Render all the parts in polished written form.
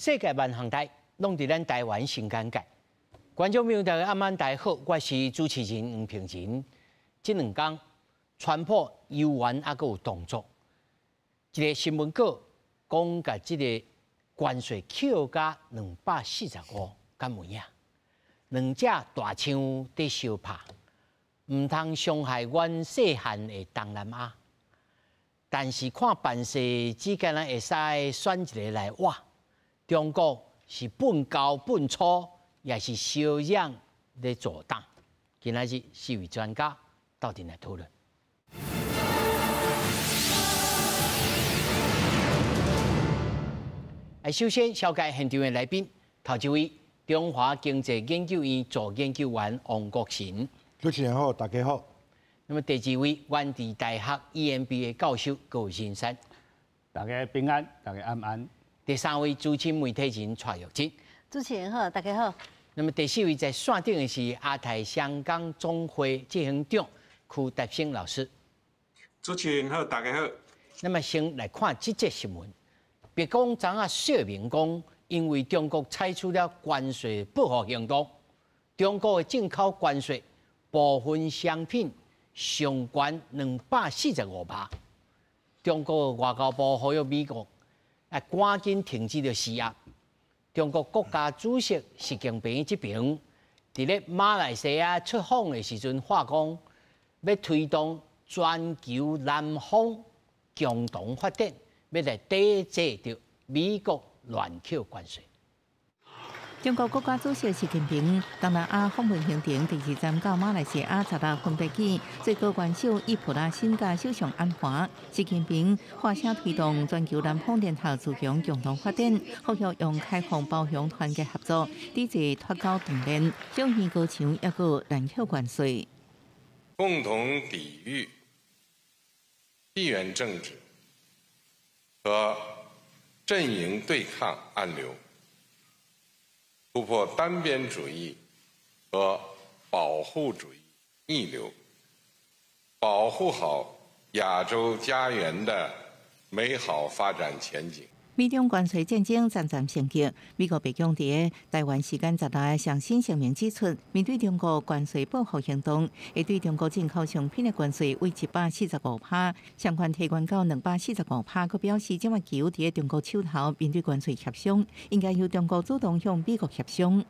世界萬項代，攏佇咱台灣新尷尬。觀眾朋友大家暗晚大家好，我是主持人黃平仁。這兩工，川普猶原猶閣有動作，一个新聞稿講共這个關稅扣加245，敢有影？兩隻大象佇相拍，毋通傷害阮細漢的東南亞。但是看辦事只敢若會使選一个來倚。中國是笨厚笨粗，抑是相讓咧做膽。今仔日四位專家鬥陣來討論。首先，紹介現場的來賓，頭一位中華經濟研究院助研究員王國臣。主持人好，大家好。那麼第二位，元智大學 EMBA 教授高新山。大家平安，大家安安。第三位資深媒體人蔡玉珍。主持人好，大家好。那麼第四位在線頂的是亞太商工總會執行長區達生老師。主持人好，大家好。那麼先來看這則新聞，白宮昨仔說明講，因為中國採取了關稅報復行動，中國的進口關稅部分商品上懸245%。中國的外交部呼籲美國啊，趕緊停止著施壓。中國國家主席習近平這爿佇咧馬來西亞出訪的時陣，話講欲推動全球南方共同發展，欲來抵制著美國亂扣關稅。中國國家主席習近平東南亞訪問行程第二站到馬來西亞，十六分飛機，最高元首易卜拉欣佮首相安華。習近平發聲推動全球南方聯合自強共同發展，呼籲用開放、包容、團結合作，抵制脫鈎斷鏈、小魚高牆，抑閣濫扣關稅。共同抵禦地緣政治和陣營對抗暗流，突破單邊主義和保護主義逆流，保護好亞洲家園的美好發展前景。美中關稅戰爭漸漸升級，美國白宮佇台灣時間十六上新聲明指出，面對中國關稅報復行動，會對中國進口商品的關稅為145%，相關提懸到245%。閣表示，這馬球佇中國手頭，面對關稅協商，應該由中國主動向美國協商。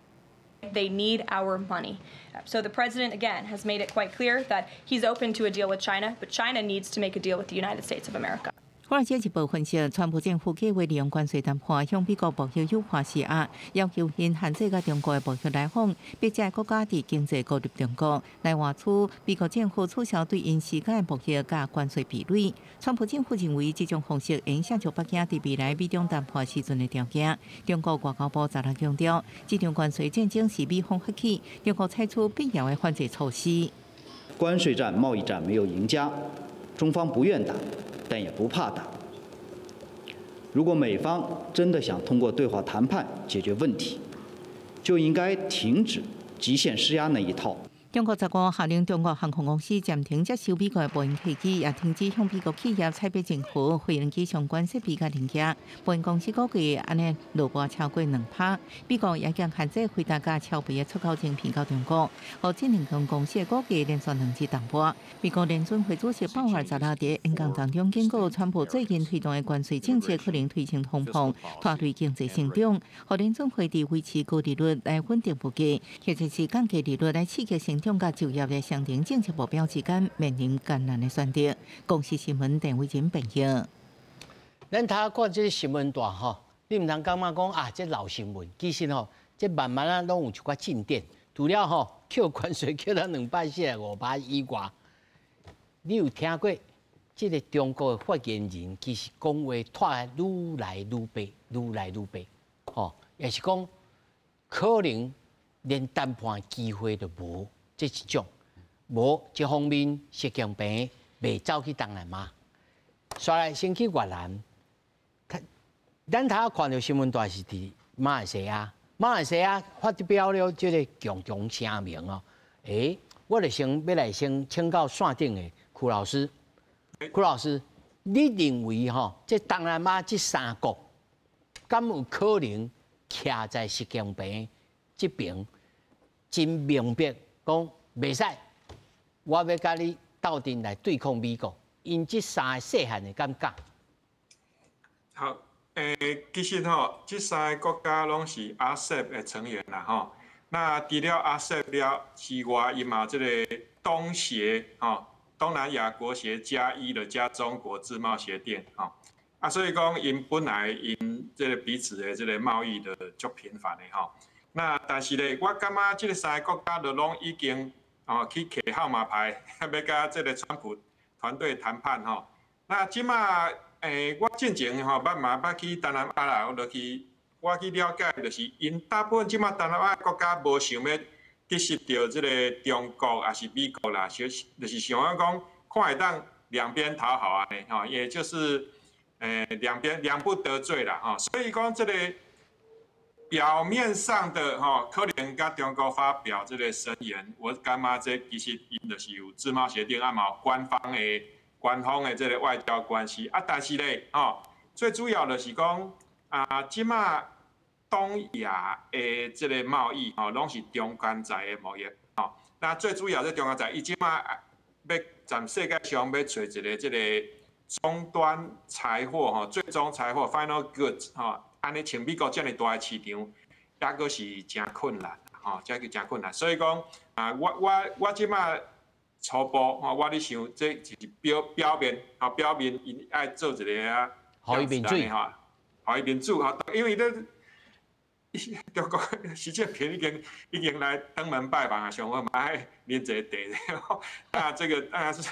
They need our money. So the president again has made it quite clear that he's open to a deal with China, but China needs to make a deal with the United States of America. 華爾街日報分析，川普政府計劃利用關稅談判向美國貿易友伴施壓，要求𪜶限制佮中國的貿易來往，逼這个國家佇經濟孤立中國，來換取美國政府取消對𪜶施加的貿易佮關稅壁壘。川普政府認為這種方式會影響北京佇未來美中談判時陣的條件。中國外交部十六強調，這場關稅戰爭是美方發起，中國採取必要的反制措施。關稅戰、貿易戰沒有贏家，中方不願打，但也不怕打。如果美方真的想通過對話談判解決問題，就應該停止極限施壓那一套。中國十五下令中國航空公司暫停接收美國的波音客機，也停止向美國企業採買任何飛行機相關設備佮零件。波音公司估計按呢落波超過2%。美國也將限制輝達佮超微的出口晶片到中國，予智能公司的股價連續兩日重挫。美國聯準會主席鮑爾十六佇演講當中警告，川普最近推動的關稅政策可能推升通膨，拖累經濟成長。予聯準會佇維持高利率來穩定物價，或者是降低利率來刺激成長佮就業的雙重政策目標之間面臨艱難的選擇。公視新聞鄧偉仁編譯。咱頭看這个新聞段吼，你毋通感覺講啊，這老新聞，其實吼，這慢慢啊攏有一寡進展。除了吼，扣關稅扣到245%以外，你有聽過這个中國的發言人其實講話拖得愈來愈白，愈來愈白，吼，也是講可能連談判機會都無。這一種，無這方面，習近平袂走去東南亞，煞來先去越南。咱頭看著新聞段是佇馬來西亞，馬來西亞發表了這个共同聲明哦。欸，我就先欲來先請教線頂的區老師，區老師，你認為吼，這東南亞這三國，敢有可能徛在習近平這邊，真明白講袂使，我欲佮你鬥陣來對抗美國。𪜶這三个細漢的感覺。好，其實吼，這三个國家攏是 RCEP 的成員啦，吼。那除了 RCEP 了之外，伊嘛有這个東協，吼，東南亞國協加一的加中國自貿協定，吼。啊，所以講，𪜶本來𪜶這个彼此的這个貿易就足頻繁的吼。那但是咧，我感覺這个三个國家都攏已經哦去揢號碼牌，欲佮這个川普團隊談判吼。那這馬我進前吼捌嘛捌去東南亞啦，我就去我去了解，就是𪜶大部分這馬東南亞國家無想欲得失著這个中國抑是美國啦，就是想欲講看會當兩邊討好按呢吼，也就是兩邊兩不得罪啦吼，所以講這个表面上的吼，可能佮中國發表這个聲言，我感覺這其實𪜶就是有自貿協定，啊嘛有官方的這个外交關係啊，但是咧吼，最主要就是講啊，這馬東亞的這个貿易吼，攏是中間層的貿易吼。那最主要這中間層，伊這馬欲佇世界上欲揣一个這个終端財貨吼，最終財貨（final goods）吼，按呢像美國遮爾大的市場，猶閣是誠困難吼，這個誠困難。所以講啊，我這馬初步吼，我咧想，這就是表面吼，表面𪜶愛做一个啊，予伊面子吼，予伊面子吼，因為咧，中國習近平已經來登門拜訪啊，上好嘛愛啉一个茶，那這個當然是，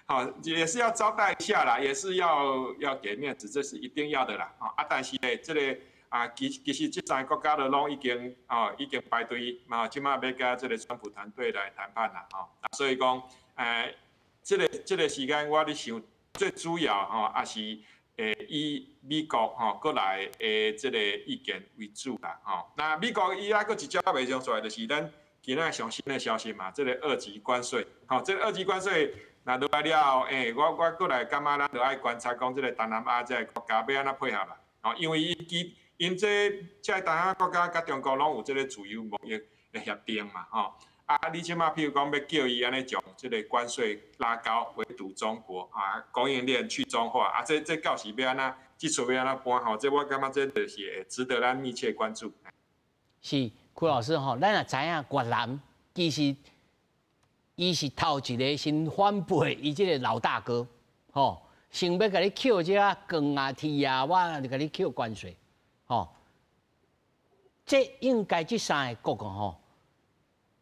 好也是要招待一下啦，也是要給面子，這是一定要的啦。啊，但是咧，這個啊，其實這三个國家都攏已經哦，已經排隊嘛，這馬欲佮這个川普團隊來談判啦，吼。啊，所以講，這個時間我咧想，最主要吼，也是以美國吼國內的這个意見為主啦，吼。那美國伊猶閣一招袂上出來，就是咱今仔上新的消息嘛，這个二級關稅，吼，這个二級關稅若落來了後，我過來感覺咱著愛觀察講，這个東南亞這个國家欲按怎配合啦，吼，因為伊其𪜶這東南亞國家佮中國攏有這个自由貿易的協定嘛，吼。啊，你這馬譬如講欲叫伊按呢將這个關稅拉高，圍堵中國啊，供應鏈去中化啊，這到時欲按怎，這出欲按怎搬吼？這我感覺這就是會值得咱密切關注。是，柯老師吼，咱也知影越南其實伊是頭一个先反背伊這个老大哥，吼，想欲共你扣這個鋼啊、鐵啊，我就共你扣關稅，吼。這應該這三个國吼，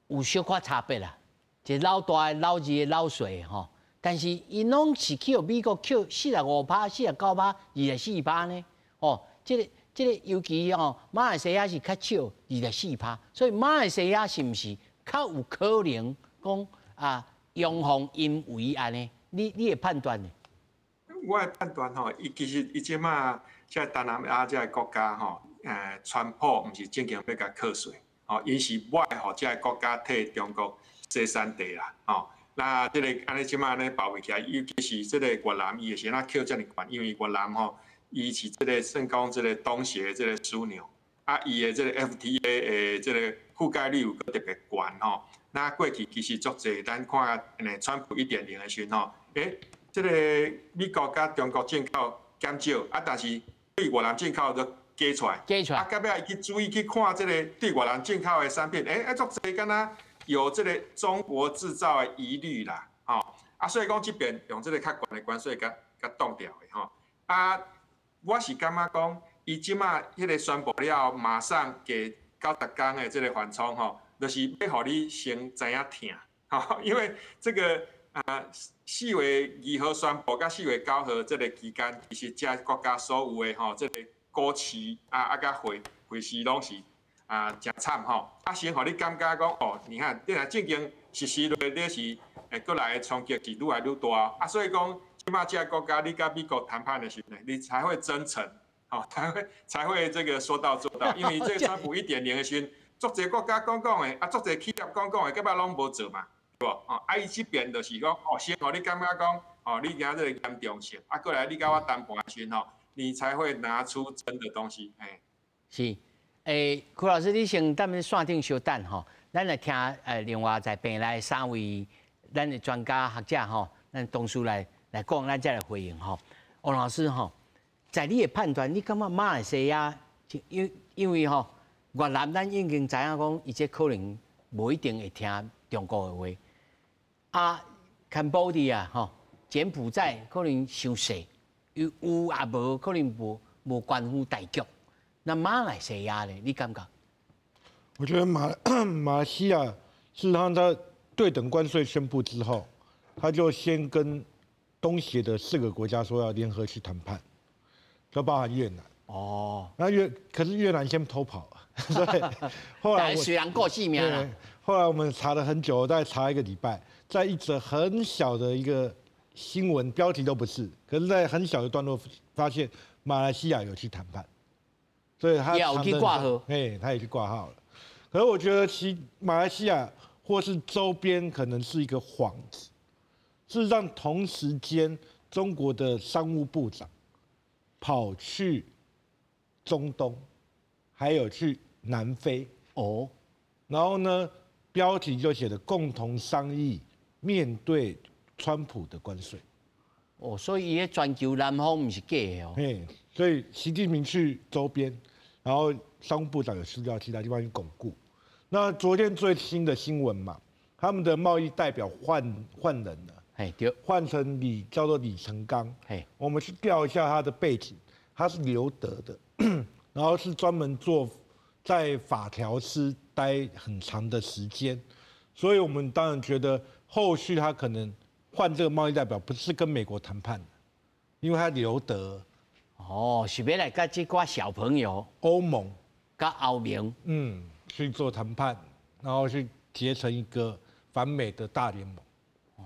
有小可差別啦，一個老大的、老二的、老細的吼，但是𪜶攏是去予美國扣45趴、49趴、24趴呢，吼，這個尤其吼，馬來西亞是較少，24趴，所以馬來西亞是毋是較有可能講啊，陽奉陰違按呢？你的判斷呢？我的判斷吼，伊其實伊這馬這東南亞這个國家吼，川普毋是正經欲共課稅。吼，𪜶是無愛予這个國家替中國洗三地啦，吼。那這个按呢這馬按呢包圍起來，尤其是這个越南，伊會是按怎扣遮爾懸？因為越南吼，伊是這个算講這个東協這个樞紐，啊，伊的這个 FTA 的這个覆蓋率有閣特別懸吼。那過去其實足濟，咱看川普1.0的時陣吼，這个美國佮中國進口減少，啊，但是對越南進口就加出來，加出來，啊，到尾伊去注意去看這个對越南進口的產品，啊，足濟敢若有這个中國製造的疑慮啦，吼，啊，所以講這邊用這个較懸的關稅共擋掉的吼，啊，我是感覺講，伊這馬彼个宣布了後，馬上給90天的這个緩衝吼，就是欲予你先知影疼，吼，因為這个啊4月2號宣布佮4月9號這个期間，其實這國家所有的吼這个股市啊啊佮匯市攏是啊誠慘吼，啊先予你感覺講哦，你看你若正經實施落，你是會閣來的衝擊是愈來愈大，啊所以講這馬這个國家你佮美國談判的時陣，你才會真誠，吼，才會這個說到做到，因為這個川普1.0的時陣，足濟國家講講的，啊足濟企業講講的，到尾攏無做嘛，對無？哦，啊伊這邊就是講，哦，先予你感覺講，哦，你驚這个嚴重性，啊閣來你佮我談判的時陣吼，你才會拿出真的東西，嘿。是，柯老师，你先踮咧线顶稍等吼，咱來聽另外在病內三位咱的專家學者吼，咱同事來講，咱再來回應吼。王老師吼，在你的判斷，你感覺馬來西亞因為吼越南咱已經知影講，伊這可能無一定會聽中國的話，啊，柬埔寨吼，柬埔寨可能傷細，有有也無，可能無關乎大局。那馬來西亞呢？你感覺？我覺得馬來西亞事實上，他對等關稅宣布之後，他就先跟東協的四個國家說要聯合去談判，就包含越南。哦，那可是越南先偷跑，所以後來雖然過性命啦。後來我們查了很久，大概查一個禮拜，在一則很小的一個新聞標題都不是，可是在很小的段落發現馬來西亞有去談判，所以他也有去掛號，哎，他也去掛號了。可是我覺得，其馬來西亞或是周邊可能是一個幌子。事實上，同時間，中國的商務部長跑去中東，還有去南非哦，然後呢，標題就寫的共同商議面對川普的關稅。哦，所以伊全球南方毋是假的哦。嘿，所以習近平去周邊，然後商務部長有需要其他地方去鞏固。那昨天最新的新聞嘛，他們的貿易代表換人了，嘿，對，換成叫做李成剛。嘿，我們去調一下他的背景，他是留德的，然後是專門做在法條司待很長的時間，所以我們當然覺得後續他可能換這個貿易代表，不是跟美國談判，因為他留德。哦，是欲來佮這掛小朋友，歐盟、佮歐盟，去做談判，然後去結成一個反美的大聯盟。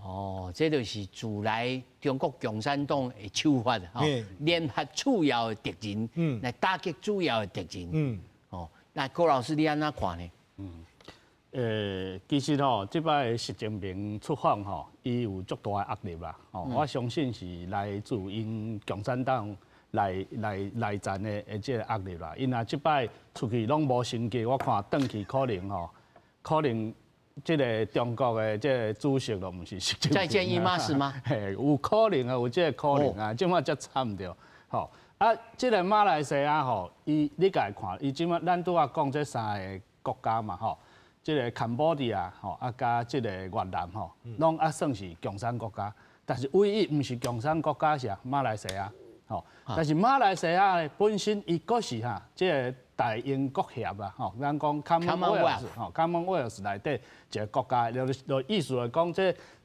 哦，這就是自來中國共產黨的手法，吼，聯合主要的敵人，來打擊主要的敵人。哦，那郭老師你按怎看呢？其實吼，這擺習近平出訪吼，伊有足大的壓力啦。吼，我相信是來自𪜶共產黨內層的這個壓力啦。𪜶若這擺出去攏無成績，我看轉去可能吼，可能這個中國的這個主席就毋是習近平。再見姨媽是嗎？嘿，有可能啊，有這個可能啊，這擺才慘著。吼，啊，這個馬來西亞吼，伊你共伊看，伊這擺咱拄仔講這三个國家嘛，吼。這個柬埔寨吼，啊佮這個越南吼，攏啊算是共產國家，但是唯一毋是共產國家是馬來西亞，吼。但是馬來西亞咧本身伊閣是哈，這個大英國協啊，吼，咱講 Commonwealth 吼，Commonwealth 內底一個國家，就意思來講，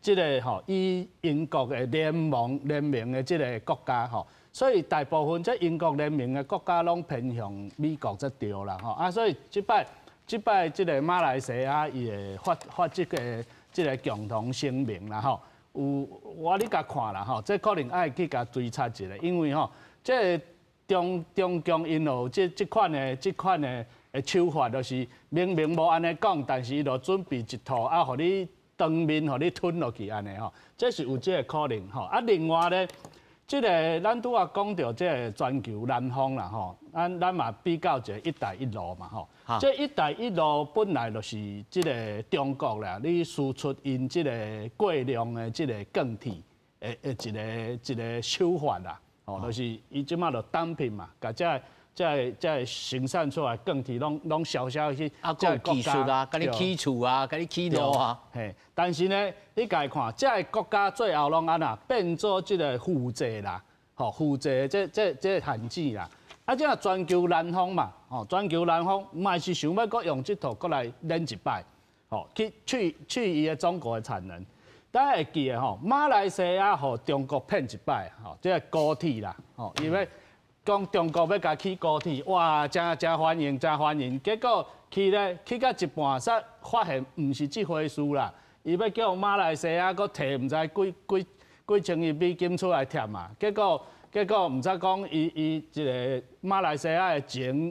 這個吼，以英國的聯盟的這個國家吼，所以大部分這英國聯盟的國家攏偏向美國才對啦，吼，啊，所以這擺。這擺這個馬來西亞伊會發這個共同聲明啦吼，有我你共看啦吼，這可能愛去共追查一下，因為吼，這個中共𪜶有這款的手法，就是明明無按呢講，但是伊就準備一套啊，予你當面予你吞落去按呢吼，這是有這個可能吼。啊，另外咧，這個咱拄仔講著這個全球南方啦吼，咱嘛比較一下一帶一路嘛吼。這一帶一路本來就是這個中國啦，你輸出𪜶這個過量的這個鋼鐵的一個手法啦，吼，就是伊這擺就 dumping 嘛，共這個生產出來鋼鐵攏銷去啊，閣有技術啊，共你起厝啊，共你起路啊。嘿，但是呢，你共伊看，這个國家最後攏按怎變做這個負債啦，吼，負債這限制啦。啊，這全球南方嘛，吼，全球南方嘛是想欲閣用這套閣來練一擺，吼，去伊的中國的產能。大家會記得吼，馬來西亞予中國騙一擺，吼，這個高鐵啦，吼，因為講中國欲共起高鐵，哇，誠誠歡迎，誠歡迎。結果去咧，去到一半，才發現毋是這回事啦。伊欲叫馬來西亞閣提毋知幾千億美金出來貼嘛，結果毋知講伊一個馬來西亞的前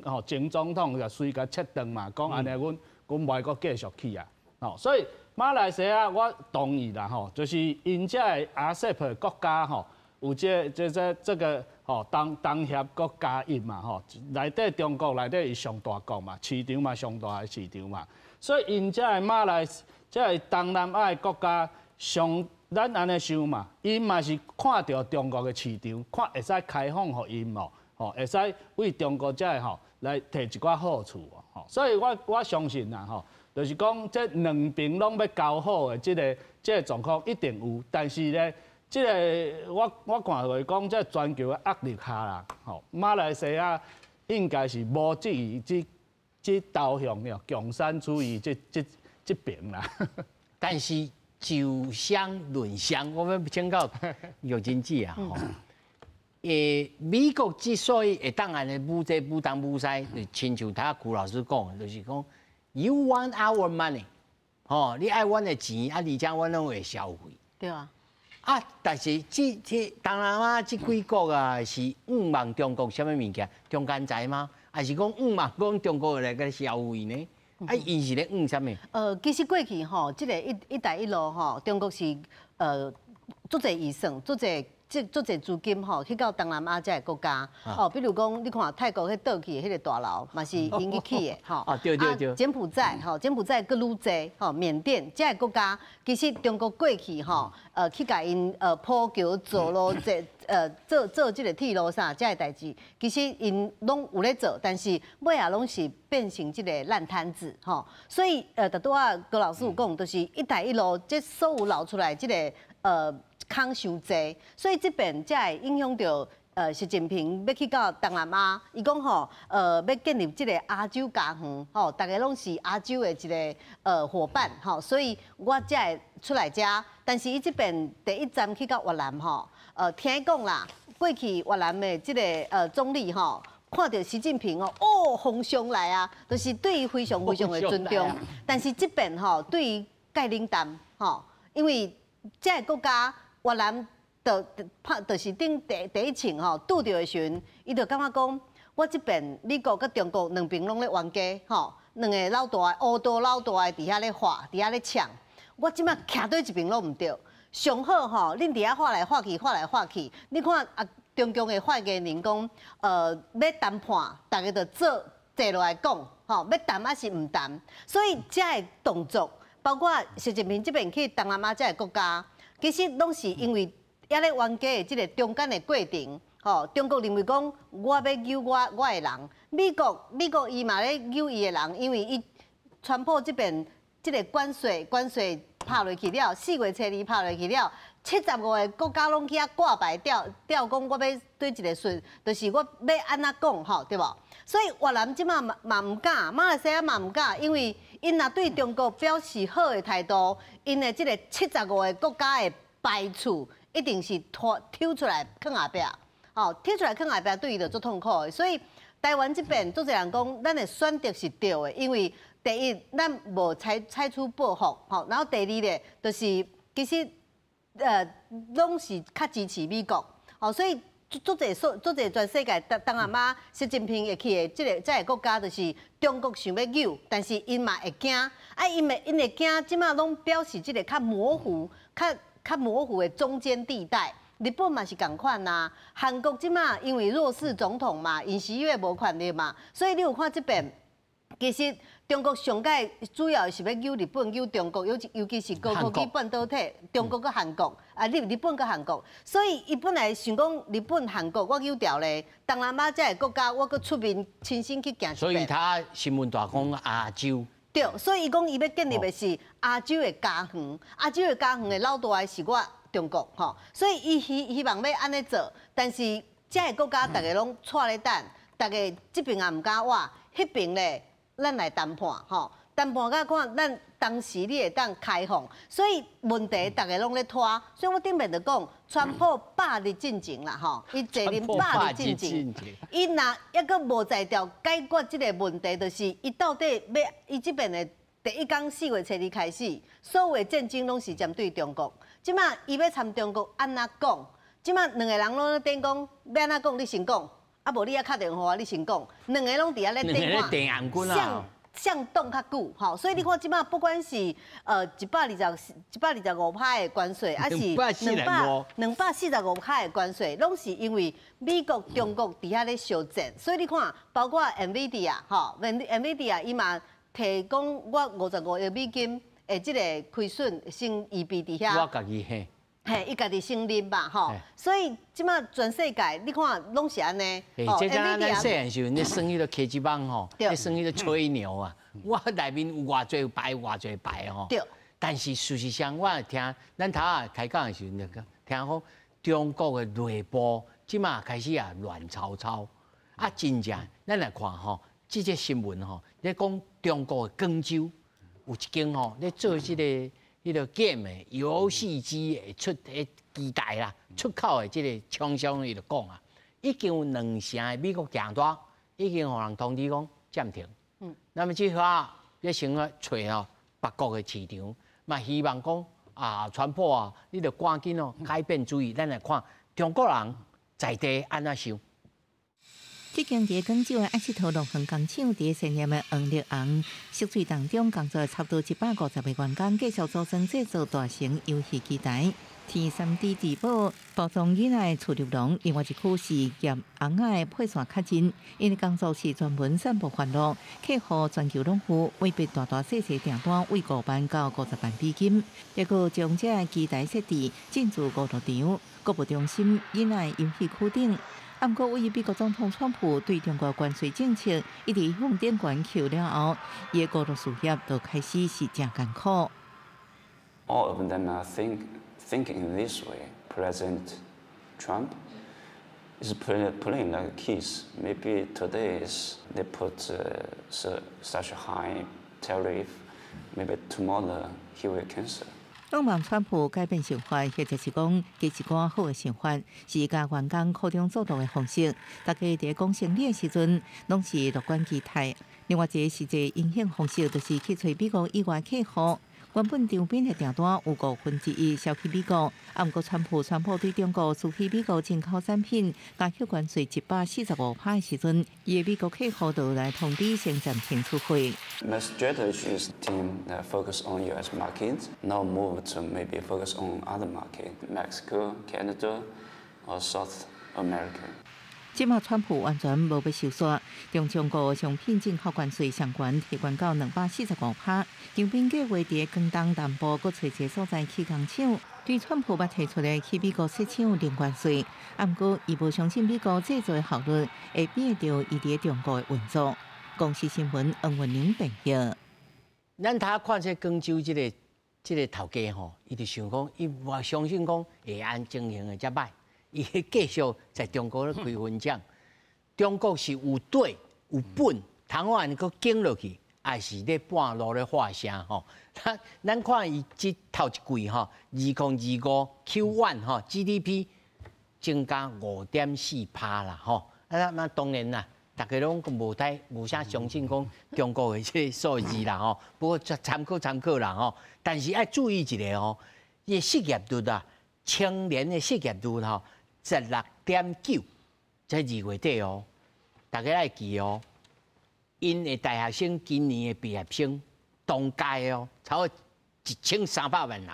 總統就隨共切斷嘛，講按呢阮袂閣繼續去啊，吼，所以馬來西亞我同意啦，吼，就是𪜶這个 RCEP 國家吼，有這這這這個吼東東協國加一嘛吼，內底中國內底伊上大國嘛，市場嘛上大的市場嘛，所以𪜶遮的馬來這个東南亞的國家上，咱按呢想嘛，𪜶嘛是看著中國的市場，看會使開放予𪜶無，吼會使為中國遮的吼來提一寡好處吼，所以我我相信啦吼，就是講這兩邊攏欲交好的這个這个狀況一定有，但是咧，這个我我看就是講，這全球的壓力下啦，吼，馬來西亞應該是無至於這這投向了共產主義這這這邊啦。但是就商論商，我欲請教玉珍姊啊，吼，美國之所以會當按呢舞這舞東舞西，就親像頭辜老師講，就是講，You want our money，吼，你愛阮的錢，啊，而且阮攏會消費。對啊。啊，但是這這東南亞這幾國啊，是向望中國啥物物件？中間財嗎？還是講向望講中國會來共消費呢？啊，𪜶是咧向啥物？其實過去吼，這個一一帶一路吼，中國是足濟預算，足濟這足濟資金吼，去到東南亞這个國家，哦，比如講，你看泰國彼倒去的彼個大樓，嘛是𪜶去起的，吼。啊，對對對。柬埔寨，吼，柬埔寨閣愈濟，吼，緬甸這个國家，其實中國過去吼，去共𪜶鋪橋造路，這做做這个鐵路啥，這个代誌，其實𪜶攏有咧做，但是尾仔攏是變成這个爛攤子，吼。所以拄拄仔郭老師有講，就是一帶一路，這所有流出來這个空傷濟，所以這邊才會影響著習近平欲去到東南亞，伊講吼，欲建立這个亞洲家園，吼，逐家攏是亞洲的一个夥伴，吼，所以我才會出來遮。但是伊這邊第一站去到越南吼，聽講啦，過去越南的這个總理吼，看著習近平哦，哦，風上來啊，就是對伊非常非常的尊重。但是這邊吼，對伊蓋冷淡，吼，因為這个國家越南就拍就是頂第第一槍吼，拄著的時陣，伊就感覺講，我這邊美國佮中國兩邊攏咧冤家，吼，兩个老大烏道老大的佇遐咧畫，佇遐咧搶，我這擺徛佗一邊攏毋對，上好吼，恁佇遐畫來畫去，畫來畫去，你看啊，中共的發言人講，欲談判，逐家就做坐落來講，吼，欲談抑是毋談，所以這个動作，包括習近平這邊去東南亞這个國家，其實攏是因為抑咧冤家的這个中間的過程，吼，中國認為講我欲救我我的人，美國美國伊嘛咧救伊的人，因為伊川普這邊這个關稅關稅拍落去了，4月初2拍落去了，75个國家攏去遐掛牌吊吊講我欲對一个順，就是我欲按怎講吼，對無？所以越南這馬嘛嘛毋敢，馬來西亞嘛毋敢，因為𪜶若對中國表示好的態度，𪜶的這个75个國家的排除一定是拖抽出來囥後壁，吼，抽出來囥後壁對伊就足痛苦的。所以台灣這邊足濟人講，咱的選擇是對的，因為第一，咱無採採取報復，吼，然後第二咧，就是其實攏是較支持美國，吼，所以足濟所足濟全世界東東南亞，習近平會去的這个這个國家，就是中國想欲救，但是𪜶嘛會驚，啊，𪜶會𪜶會驚，這馬攏表示這个較模糊、較較模糊的中間地帶。日本嘛是仝款啊，韓國這馬因為弱勢總統嘛，𪜶11月無權力嘛，所以你有看這邊，其實中國上蓋主要是欲救日本、救中國，尤其尤其是高科技半導體，中國佮韓國，啊日日本佮韓國，所以伊本來想講日本、韓國我救掉咧，東南亞這个國家我閣出面親身去行。所以他新聞大講亞洲。對，所以伊講伊欲建立的是亞洲的家園，亞洲的家園的老大是我中國吼，所以伊希希望欲按呢做，但是這个國家逐家攏掣咧等，逐家這邊也毋敢倚，彼邊咧咱來談判吼，談判甲看咱當時你會當開放，所以問題逐家攏咧拖，所以我頂面就講，川普百日進前啦吼，伊坐任百日進前，伊若抑閣無才調解決這个問題，就是伊到底欲伊這邊的第一工4月初2開始，所有的戰爭攏是針對中國。這馬伊欲參中國按怎講？這馬兩个人攏咧等講，欲按怎講？你先講，啊無你猶敲電話，你先講。兩个攏佇遐咧等看。誰擋較久，吼，所以你看這馬不管是125%的關稅，還是245%的關稅，攏是因為美國、中國佇遐咧相戰。所以你看，包括 NVIDIA 吼，NVIDIA 伊嘛提講我55億美金的這個虧損先預備佇遐。我家己嘿。嘿，伊家己承認吧，吼，所以這馬全世界你看攏是按呢。欸，這敢咱細漢時陣，咧耍彼个溪子網吼，咧耍彼个吹牛啊，我內面有偌濟牌，偌濟牌吼。但是事實上，我聽咱頭仔開講的時陣，就聽講中國的內部這馬開始啊亂糟糟。啊，真正咱來看吼，這個新聞吼，咧講中國的廣州有一間吼咧做這個。彼個 game 的遊戲機的出的機台啦，出口的這個廠商伊就講啊，已經有兩成的美國訂單已經予人通知講暫停。那麼這下咧先去揣吼別國的市場，嘛希望講啊，川普啊，你著趕緊哦改變主意，咱來看中國人在地按怎想。這間佇廣州的愛思圖樂園工廠，佇鮮豔的黃綠紅色水當中工作差不多150個員工，繼續組裝製造大型遊戲機台。天3D 珠寶包裝囡仔的儲入籠，另外一區是業尪仔的配線較真。𪜶的工作是專門散布歡樂，客戶全球攏有，每筆大大細細訂單為5萬到50萬美金。結果將這个機台設置進駐娛樂場、購物中心、囡仔遊戲區等。毋過，對於美國總統川普對中國關稅政策一直向頂懸扣了後，伊的娛樂事業就開始是誠艱苦。 All of them are thinking in this way. President Trump is playing like keys. Maybe today is they put such a high tariff. Maybe tomorrow he will cancel. 向望川普改變想法，或者是講加一寡好的想法，是共員工擴張速度的方式。大家佇講生理的時陣，攏是樂觀期待。另外一個實際影響方式，就是去揣美國以外客戶。原本長濱的訂單有1/5銷去美國，啊，毋過川普宣布對中國輸去美國進口產品加扣關稅145%的時陣，伊的美國客戶就來通知先暫停出貨。 My strategy is team that focus on U.S. market, now move to maybe focus on other market, Mexico, Canada, or South America. 這馬川普完全無欲收煞，將中國商品進口關稅上懸提懸到245%。長濱計劃佇廣東南部閣揣一个所在起工廠，對川普捌提出的去美國設廠零關稅，啊，毋過伊無相信美國製造的效率會比得著伊佇中國的運作。公視新聞黃文玲編譯。咱頭看這廣州這個頭家吼，伊就想講，伊無相信講會按經營會遮䆀。伊繼續在中國咧開分廠，中國是有底有本，通按呢閣經落去，還是咧半路咧發聲吼？咱看伊這頭一季吼，2025 Q1 吼 GDP 增加5.4%啦吼。啊，那當然啦，大家攏無太無啥相信講中國的這個數字啦吼。不過參考參考啦吼。但是愛注意一下吼，伊失業率啊，青年的失業率吼，16.9，這2月底哦，大家愛記哦。𪜶的大學生今年的畢業生，當屆哦，超過1300萬人。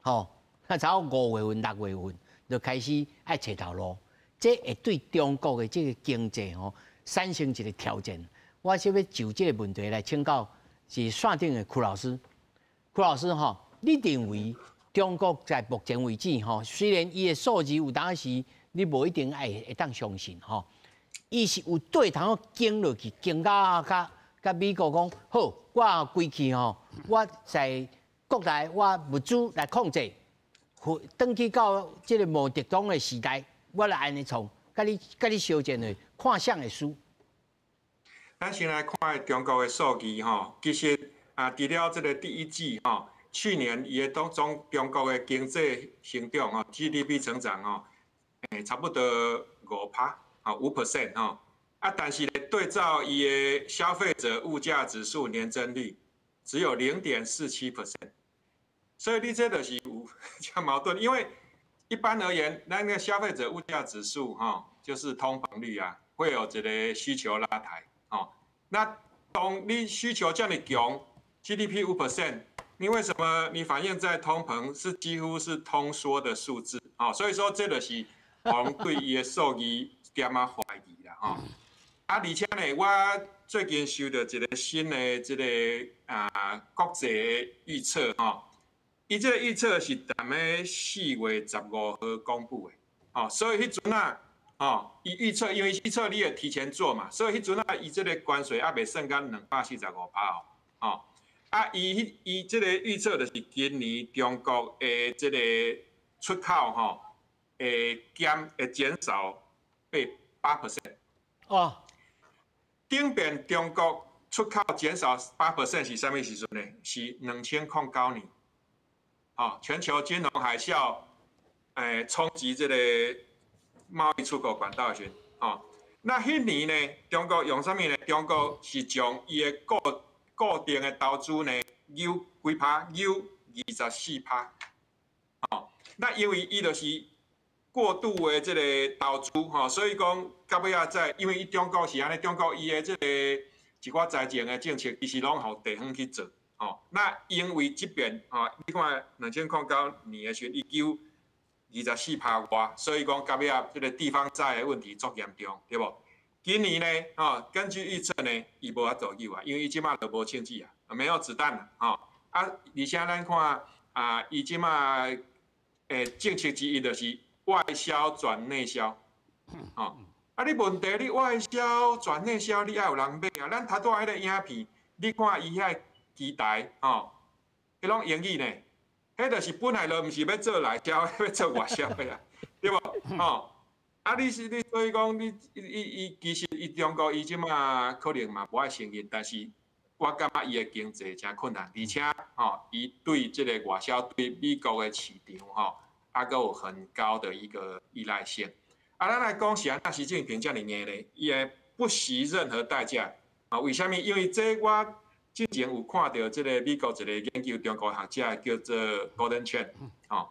吼，那差不多5月份、6月份就開始愛揣頭路，這會對中國的這個經濟吼產生一個挑戰。我想欲就這個問題來請教是線頂的屈老師。屈老師吼，你認為中國在目前為止吼，雖然伊的數字有當時你無一定愛會當相信吼，伊是有對通經落去，經到佮佮美國講好，我規氣吼，我在國內我物資來控制，轉去到這個毛澤東的時代，我來按呢創，佮你相戰的，看誰會輸。咱先來看中國的數據吼，其實啊，除了這個第一季吼，去年伊的當中中國的經濟成長吼，GDP 成長吼，差不多5%，啊5% 吼，啊，但是咧對照伊的消費者物價指數年增率只有0.47%，所以你這就是有這矛盾，因為一般而言，咱個消費者物價指數吼，就是通膨率啊，會有這個需求拉抬，吼，那当你需求遮尔强，GDP 5%，你为什么你反映在通膨是几乎是通缩的数字啊？所以说这就是我们对伊的数字点仔怀疑啦，吼。啊，而且呢，我最近收到一个新的这个国际的预测吼，伊这个预测是踮咧4月15号公布的，吼，所以彼阵啊，吼，伊预测，因为预测你会提前做嘛，所以彼阵啊，伊这个关税犹未算到245%哦，吼，啊，伊这个预测就是今年中国的这个出口吼，会减少8%。哦。顶遍中国出口减少八 percent 是啥物时阵呢？是2009年，哦，全球金融海啸，冲击这个贸易出口管道的时阵，哦，那彼年呢，中国用啥物呢？中国是将伊的固定的投资呢，扭几趴？扭24%，哦，那因为伊就是过度的这个投资，吼，所以讲到尾仔再，因为伊中国是按呢，中国伊的这个一寡财政的政策，其实拢予地方去做，吼。那因为这边，吼，你看2009年的时阵，伊扭24趴外，所以讲到尾仔这个地方债的问题足严重，对无？今年呢，吼，根据预测呢，伊无法度扭啊，因为伊这马就无枪子啊，没有子弹啦，吼。啊，而且咱看啊，伊这马政策之一就是外销转内销，吼，啊！你问题，你外销转内销，你爱有人买啊。咱头拄仔彼个影片，你看伊遐机台，吼，彼拢英语呢。彼就是本来就毋是欲做内销，欲做外销的啊，对无？吼，啊！你是你，所以讲你伊伊其实伊中国伊这马可能嘛无爱承认，但是我感觉伊的经济诚困难，而且吼，伊对这个外销对美国的市场吼，啊，阁有很高的一个依赖性。啊，咱来讲是按怎习近平遮尔硬咧？伊会不惜任何代价啊？为啥物？因为这我之前有看著这个美国一个研究中国学者叫做 Gordon Chang，吼，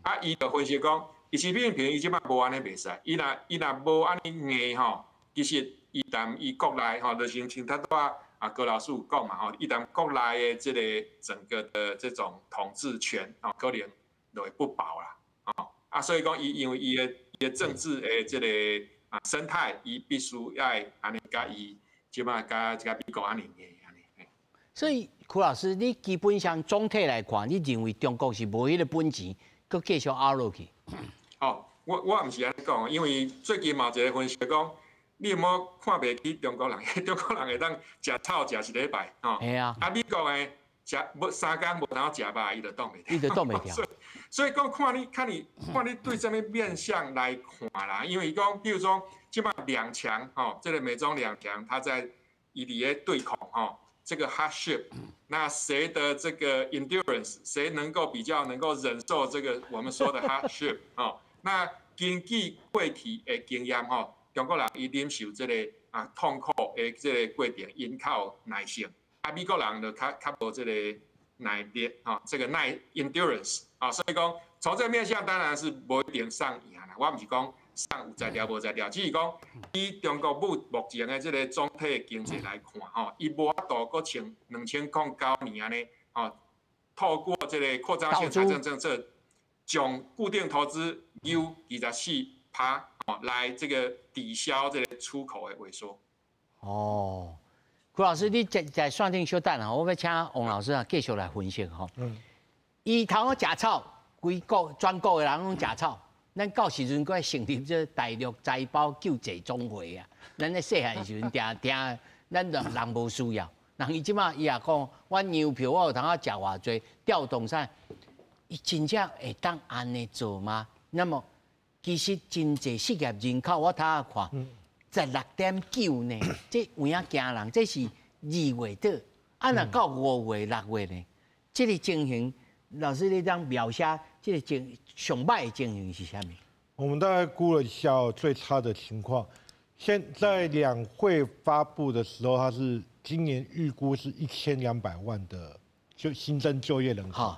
啊，伊就分析讲，伊习近平伊这摆无按呢袂使，伊若无按呢硬吼，其实伊踮伊国内吼，就是像头拄仔啊高老师有讲嘛吼，伊踮国内的这个整个的这种统治权吼，可能就会不保啦。哦，啊，所以讲，伊因为伊的政治的这个生态，伊必须爱按呢共伊这摆共这个美国按呢硬按呢。所以，柯老师，你基本上总体来看，你认为中国是无彼个本钱，阁继续拗落去？哦，我毋是按呢讲，因为最近嘛有一个分析讲，你有无看袂起中国人？中国人会当食草食一礼拜，吼。系啊。啊，美国的食无3工无通食肉，伊就挡袂牢。伊就挡袂牢。所以讲，看你对啥物面向来看啦。因为讲，比如说，这摆两强，吼，这个美中两强，它在伊伫咧对抗，吼，这个 hardship，那谁的这个 endurance，谁能够比较能够忍受这个我们说的 hardship，吼，那根据过去的经验，吼，中国人伊忍受这个痛苦的这个过程，𪜶较有耐性。啊，美国人就较无这个耐力，吼，这个耐 endurance 啊，所以讲从这个面向当然是无一定啥赢啦。我毋是讲啥有才调无才调，只是讲以中国目前的这个总体经济来看，吼，伊无法度阁像2009年按呢，吼，透过这个扩张性财政政策，将固定投资扭24趴，哦，来这个抵消这个出口的萎缩。哦。柯老师，你在线顶稍等啊，我欲请王老师啊继续来分析吼。伊头讲食草，规国全国的人拢食草。咱到时阵阁爱成立这大陆财胞救济总会啊。咱咧细汉时阵定听，咱人人无需要。人伊这马伊也讲，我粮票我有通啊食偌济，调动啥？伊真正会当按呢做吗？那么其实真济失业人口，我头仔看16.9呢，这有影惊人，这是2月底，啊若到5月、6月呢？这个情形，老师你当描写这个情上歹的情形是啥物？我们大概估了一下最差的情况，现在两会发布的时候，它是今年预估是1200万的就新增就业人口。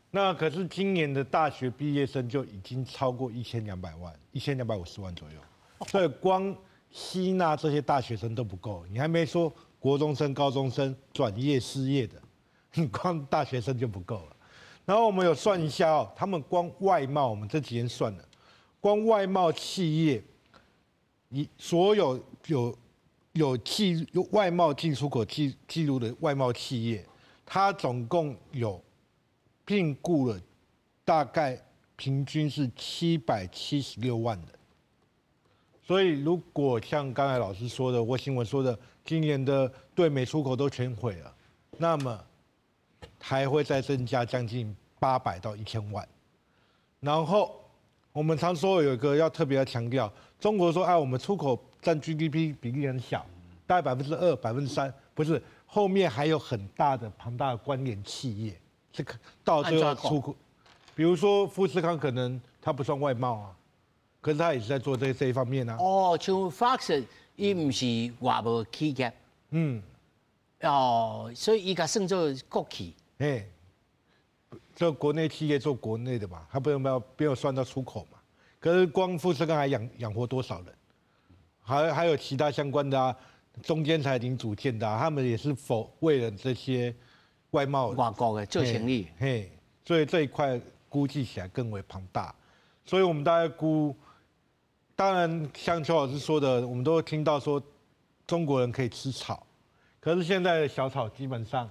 那可是今年的大学毕业生就已经超过1200万，1250万左右，所以光吸纳这些大学生都不够，你还没说国中生、高中生转业失业的，你光大学生就不够了。然后我们有算一下哦，他们光外贸，我们这几天算了，光外贸企业，你所有有外贸进出口记录的外贸企业，它总共有聘雇了大概平均是776万人。所以如果像刚才老师说的，或新闻说的，今年的对美出口都全毁了，那么还会再增加将近800到1000万。然后我们常说有一个要特别要强调，中国说哎，我们出口占 GDP 比例很小，大概2%、3%，不是，后面还有很大的庞大的关联企业，这个到最后出口，比如说富士康可能它不算外贸啊，可是它也是在做这一方面啊。哦，像 Fox 伊毋是外贸企业，哦，所以伊共算做國企。哎，這國內企業做國內的嘛，他不用不要不用算到出口嘛。可是光富士康還養活多少人？還有其他相關的啊，中間材零組件的啊，他們也是否為了這些外貿外國的做生意。嘿，所以這一塊估計起來更為龐大。所以我們大概估，當然像邱老師說的，我們都聽到說中國人可以吃草，可是現在的小草基本上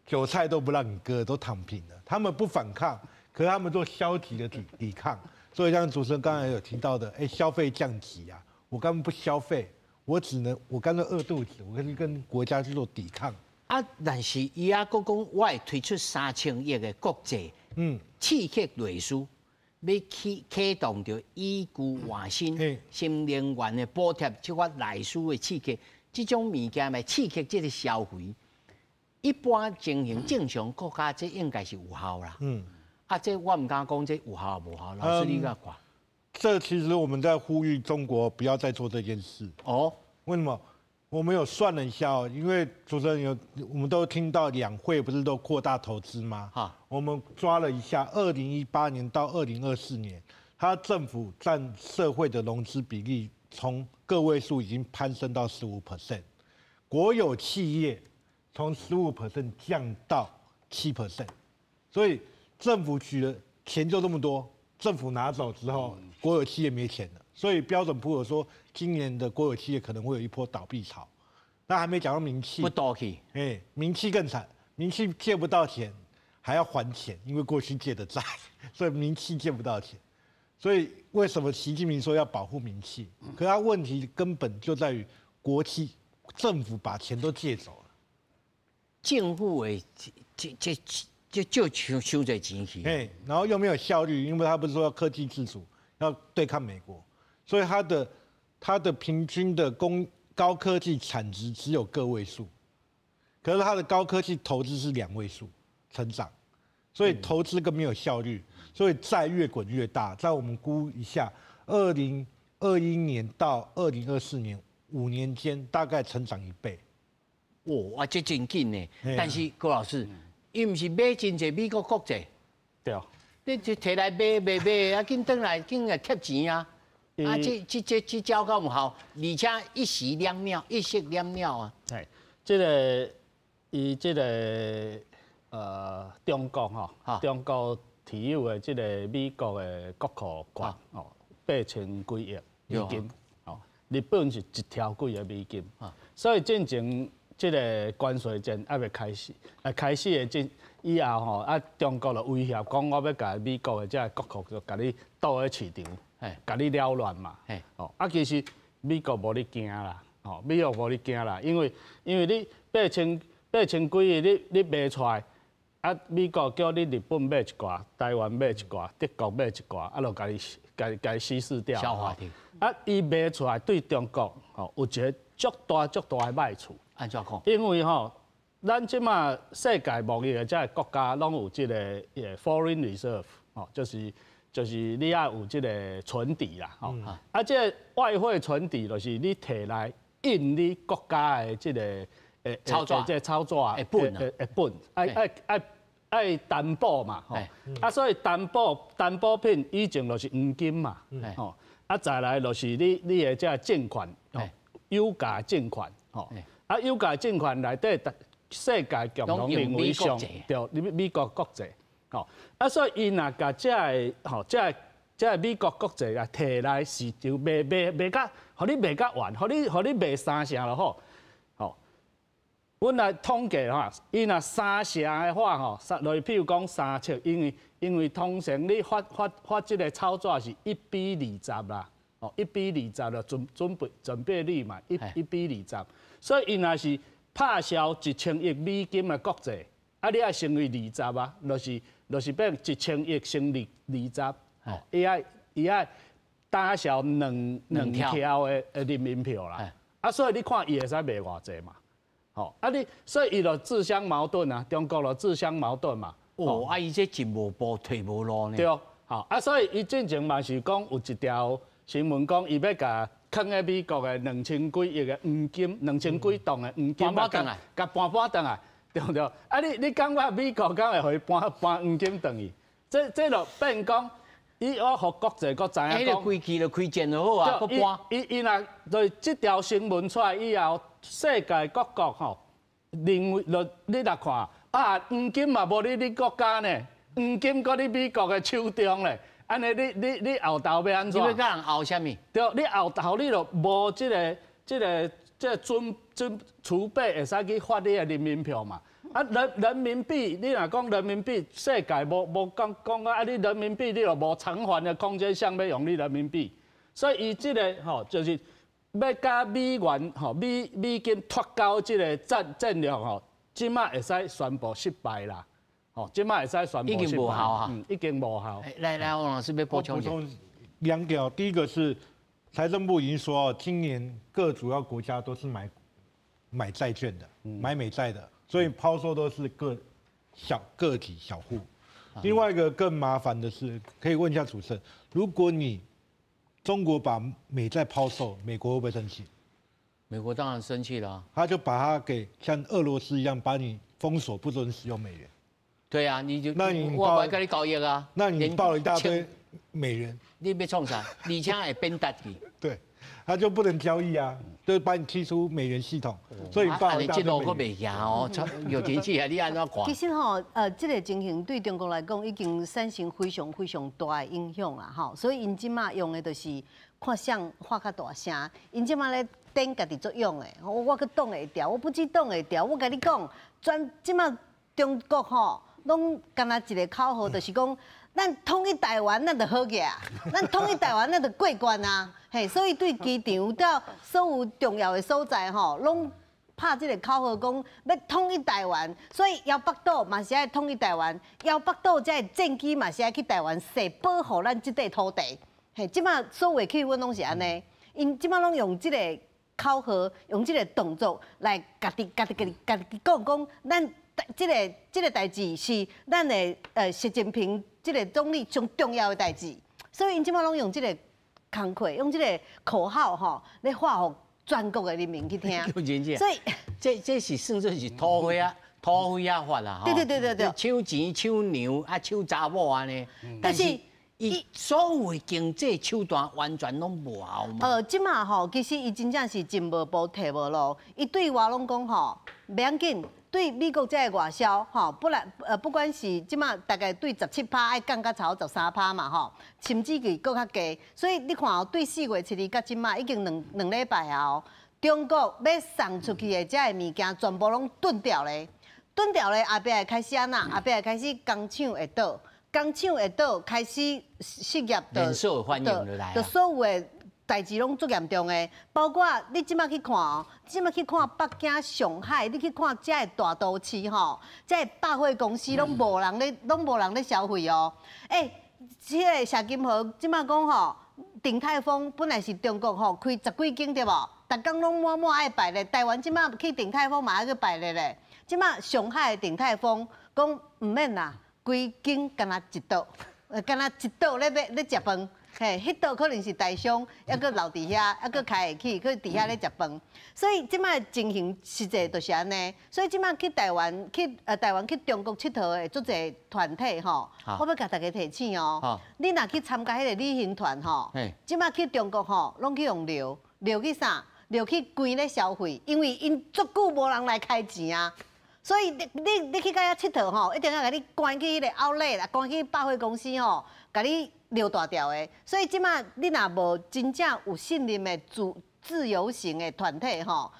韭菜都不讓你割，都躺平了。他們不反抗，可是他們做消極的抵抗。所以像主持人剛才有提到的，哎，消費降級啊，我根本不消費，我只能我乾脆餓肚子，我跟國家去做抵抗。啊，但是伊猶閣講，我會推出3000億的國債，刺激內需，欲去啟動著以舊換新、新能源的補貼，這款內需的刺激，這種物件來刺激這個消費。一般情形正常國家，這應該是有效啦。啊，這我毋敢講這有效無效，老師你怎看？這其實我們在呼籲中國不要再做這件事。哦，為什麼？我們有算了一下哦，因為主持人有，我們都聽到兩會不是都擴大投資嗎？我們抓了一下，2018年到2024年，它政府佔社會的融資比例從個位數已經攀升到15%，國有企業從15% 降到7%，所以政府取的錢就這麼多，政府拿走之後，國有企業沒錢了。所以標準普爾說，今年的國有企業可能會有一波倒閉潮。那還沒講到民企，不倒去，哎，民企更慘，民企借不到錢，還要還錢，因為過去借的債，所以民企借不到錢。所以為什麼習近平說要保護民企？可他問題根本就在於國企政府把錢都借走了，政府的這借傷傷濟錢去，哎，然後又沒有效率，因為他不是說要科技自主，要對抗美國。所以它的平均的高科技產值只有個位數，可是它的高科技投資是兩位數成長，所以投資更沒有效率，所以債越滾越大。在我們估一下，2021年到2024年5年間大概成長一倍。哇，這真緊呢！但是郭老師，伊毋是買真濟美國國債，對，你就提來買買買，啊，緊轉來緊來貼錢啊！啊，這招敢有效，而且一石兩鳥，一石兩鳥啊！係，這個伊這個中國吼，中國持有的這個美國的國庫券哦，8000幾億美金，哦，日本是1兆幾个美金，所以進前這個關稅戰猶未開始，啊開始的這以後吼，啊中國就威脅講，我欲共美國的這個國庫就共你倒佇市場。共你擾亂嘛，哦，啊，其實美國無咧驚啦，哦，美國無咧驚啦，因為你8000幾億，你賣出來，啊，美國叫你日本買一寡，台灣買一寡，德國買一寡，啊，就共你共你稀釋掉。消化掉。啊，伊賣出來對中國吼有一個足大足大的壞處。按怎講？因為吼，咱這馬世界貿易的這个國家攏有這個 foreign reserve，吼，就是你愛有這個存底啦，吼，啊，這個外匯存底就是你提來印你國家的這個操作，這個操作的本的本，愛擔保嘛，吼，啊，所以擔保品以前就是黃金嘛，吼，啊，再來就是你的這個證券，有價證券，吼，啊，有价证券内底，世界共同认为上对，美国国债，吼，啊，所以伊若共这个吼，这个美国国债啊提来市场卖卖卖甲，予你卖甲完，予你卖三成就好，吼。阮来统计吼，伊若三成的话吼，三，就是譬如讲三尺，因为通常你发这个钞纸是1比20啦，哦，一比二十就准备率嘛，1比20，所以伊若是拍销1000亿美金的国债，啊，你爱乘以二十啊，就是变一千亿乘以二十，哦，伊爱打销两兆的人民币啦，啊，所以你看伊会使卖偌济嘛，吼，啊你所以伊就自相矛盾啊，中国就自相矛盾嘛。哦，啊伊这进无步退无路呢。对，吼，啊，所以伊进前嘛是讲有一条新闻讲，伊欲共囥佇美国的两千几亿的黄金，两千几磅的黄金，搬转来，共搬搬转来，对毋对？啊，你感觉美国敢会予伊搬搬黄金转去？这就变讲，伊我予国际阁知影讲，开机就开战就好啊，阁搬。伊若就是这条新闻出来以后，世界各国吼认为，就你若看啊，黄金嘛无伫你国家呢，黄金阁伫美国的手中咧。按呢，你后头欲按怎？你欲共人拗啥物？对，你后头你就无这个准储备会使去发你的人民票嘛？啊，人民币，你若讲人民币，世界无讲讲啊，你人民币你就无偿还的空间，谁欲用你人民币？所以伊这个吼，就是欲共美元吼美金脱钩这个战略吼，这马会使宣布失败啦。哦，这马会使宣布已经无效啊，已经无效。来来，王老师欲补充补充两条，第一个是财政部已经说，今年各主要国家都是买债券的，买美债的，所以抛售都是个小个体小户。另外一个更麻烦的是，可以问一下主持人，如果你中国把美债抛售，美国会不会生气？美国当然生气了，他就把它给像俄罗斯一样，把你封锁，不准使用美元。对啊，你就那你我无共你交易啊，那你抱了一大堆美元，你欲创啥？而且会贬值去。对，他就不能交易啊，就把你踢出美元系统，所以抱一大堆美元。这路阁袂行哦，有天气啊，你按怎看？其实吼，这个情形对中国来讲已经产生非常非常大的影响啦，吼，所以𪜶这马用的就是看谁喊较大声，𪜶这马咧顶家己作用的，我阁挡会牢，我不止挡会牢，我共你讲，全这马中国吼，拢干焦一个口号，就是讲，咱统一台湾，咱就好额，咱统一台湾，咱就过关啊！嘿，所以对机场到所有重要的所在吼，拢拍这个口号，讲欲统一台湾。所以摇摆岛嘛是爱统一台湾，摇摆岛这个战机嘛是爱去台湾，誓保护咱这块土地。嘿，这马所有的气氛拢是按呢，𪜶这马拢用这个口号，用这个动作来家己家己家己家己讲讲，咱这个代志是咱的习近平这个总理上重要的代志，所以𪜶这马拢用这个工课，用这个口号吼，咧喊予全国的人民去听。所以这是算做是土匪仔，土匪仔法啦。抢钱、抢娘啊，抢查某按呢。但是伊所有的经济手段完全拢无效嘛。这马吼，其实伊真正是进无步退无路，伊对外拢讲吼，袂要紧。对美国这个外销，吼，不然不管是这马大概对17趴爱降到差不多13趴嘛，吼，甚至于阁较低。所以你看哦，对4月7日到这马已经两礼拜啊，哦，中国欲送出去的这个物件全部拢顿掉咧，顿掉咧，后壁会开始按怎？后壁会开始工厂会倒，工厂会倒，开始失业的，就所有的代志拢足严重的，包括你这马去看哦，这马去看北京、上海，你去看遮个大都市吼，遮个百货公司拢无人咧，拢无人咧消费哦。欸，这个谢金河这马讲吼，鼎泰丰本来是中国吼开十几间对无？逐工拢满满爱排咧，台湾这马去鼎泰丰嘛爱去排咧咧。这马上海的鼎泰丰讲毋免啦，规间干焦一桌，干焦一桌咧欲咧食饭。嘿，彼桌可能是台商，犹阁留伫遐，犹阁开会起，阁伫遐咧食饭。所以这马情形实际就是按呢。所以这马去台湾去台湾去中国𨑨迌的足济团体吼，我欲共大家提醒哦。你若去参加彼个旅行团吼，这马去中国吼，拢去予撩，撩去啥？落去關咧消費，因為𪜶足久無人來開錢啊。所以你去共遐𨑨迌吼，一定愛共你關去彼个 outlet 啦，關去百貨公司吼，共你撩大條的。所以這馬你若無真正有信任的自由行的團體吼，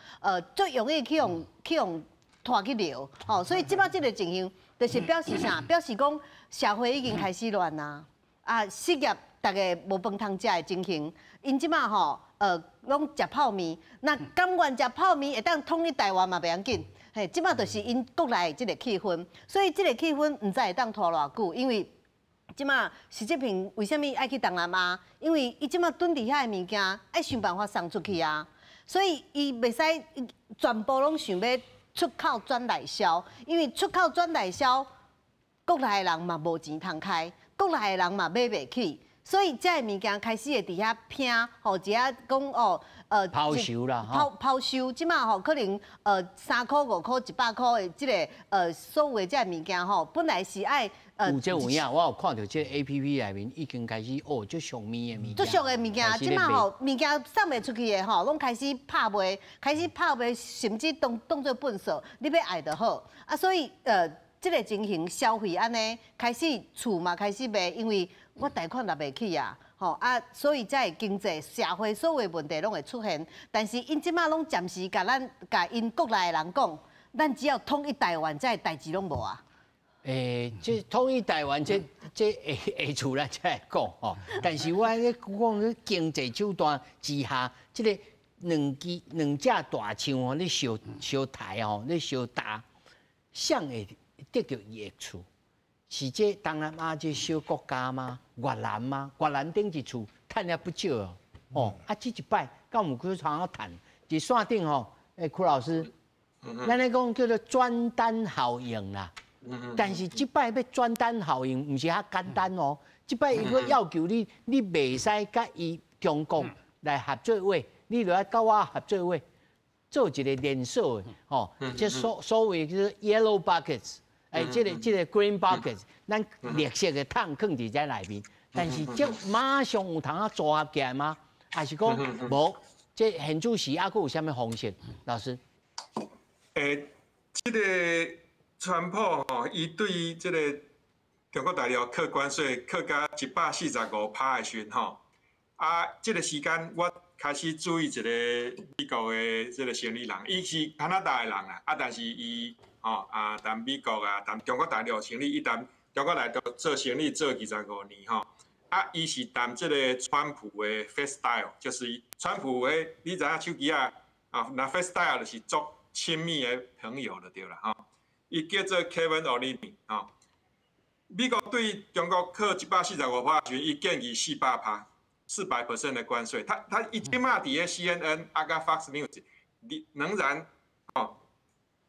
最容易去予拖去撩吼。所以這馬這个情形，就是表示啥？表示講社會已經開始亂啊！啊，失業，逐家無飯通食的情形，𪜶這馬吼，攏食泡麵，那甘願食泡麵會當統一台灣嘛袂要緊。嘿，這馬就是𪜶國內這个氣氛，所以這个氣氛毋知會當拖偌久，因為這馬習近平為啥物愛去東南亞？因為伊這馬囤佇遐的物件，愛想辦法送出去啊，所以伊袂使全部攏想欲出口轉內銷，因為出口轉內銷，國內的人嘛無錢通開，國內的人嘛買袂起，所以這个物件開始會佇遐拼，吼，佇遐講哦，拋售啦，拋售，這馬吼可能3箍5箍100箍的這个所有的這个物件吼，本來是愛有這有影，我有看著這个 APP 內面已經開始哦，足俗物的物件，足俗的物件，這馬吼物件送袂出去的吼，攏開始拍賣，開始拍賣，甚至當做糞掃，你欲愛就好。啊，所以這个情形消費按呢，開始厝嘛開始賣，因為我貸款也袂起啊，吼啊，所以才會經濟社會所有的問題攏會出現。但是𪜶這馬攏暫時共咱共𪜶國內的人講，咱只要統一台灣，這个代誌攏無啊。欸，這統一台灣這下下厝咱才來講吼，但是我咧講咧經濟手段之下，這个兩隻大象吼，咧相相刣吼，咧相打，誰會得著益處？是這東南亞這小國家嗎？越南嗎？越南頂一次趁也不少哦。哦，啊，這一擺敢有去通好趁？佇線頂吼，欸，柯老師，咱咧講叫做轉單效應啦。但是這擺欲轉單效應，毋是遐簡單哦。這擺伊閣要求你，你袂使佮伊中國來合作話，你著愛佮我合作話，做一個連鎖的，吼，這所謂叫做 yellow buckets，欸，這個 green buckets，咱綠色的桶囥佇這內面。但是這馬上有通啊組合起來嗎？還是講無？這現主時猶閣有啥物方式？老師？欸，這个川普吼，伊對這个中國大陸課關稅課到145趴的時陣吼，啊，這个時間我開始注意一個美國的這个生意人，伊是加拿大的人啦，啊，但是伊吼啊，談美國啊，談中國大陸生意，伊談中國大陸做生意做25年吼，啊，伊是談這个川普的 FastDial，就是川普的，你知影手機仔啊，若 FastDial 就是足親密的朋友就對啦吼。伊叫做 Kevin O'Leary 吼。美國對中國課145趴時，伊建議400趴，400% 的關稅。他伊這馬佇咧 CNN 啊，佮 Fox News，仍然吼